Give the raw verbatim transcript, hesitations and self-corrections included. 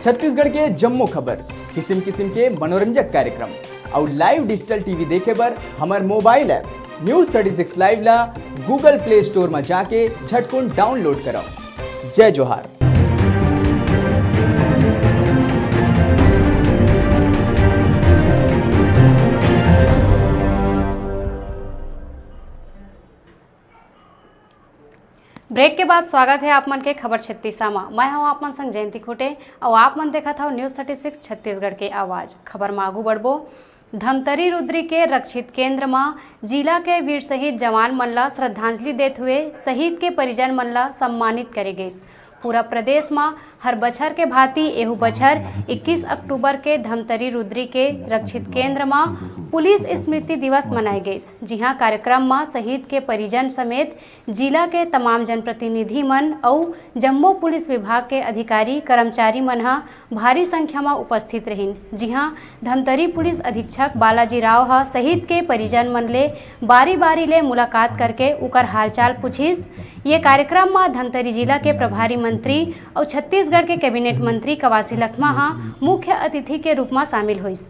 छत्तीसगढ़ के जम्मो खबर, किसिम किसिम के मनोरंजक कार्यक्रम अउ live digital T V देखे बर हमर mobile app News thirty six Live ला Google Play Store म जाके झटकुन download करव। जय जोहार। Break के बाद स्वागत हे आप मन के खबर छत्तीसा म। मैं हूं आप मन संग जयंती खुटे, अउ आप मन देखत हव News thirty six छत्तीसगढ़ के आवाज। खबर म आगू बढ़बो। धमतरी रुद्री के रक्षित केंद्र म जिला के वीर शहीद जवान मन ला श्रद्धांजलि देत हुए शहीद के परिजन मन ला सम्मानित करे गइस। पूरा प्रदेश म हर बछर के भांति एहू बछर इक्कीस अक्टूबर के धमतरी रुद्री के रक्षित केंद्र म पुलिस स्मृति दिवस मनाए गइस, जिहां कार्यक्रम म शहीद के परिजन समेत जिला के तमाम जनप्रतिनिधि मन अउ जम्मो पुलिस विभाग के अधिकारी कर्मचारी मन ह भारी संख्या म उपस्थित रहिन, जिहां धमतरी पुलिस अधीक्षक बालाजी राव ह शहीद के परिजन मन ले बारी-बारी ले मुलाकात करके उकर हालचाल पूछिस। ये कार्यक्रम म धमतरी जिला के प्रभारी मंत्री अउ छत्तीसगढ़ के कैबिनेट मंत्री कवासी लखमा ह मुख्य अतिथि के रूप म शामिल होइस।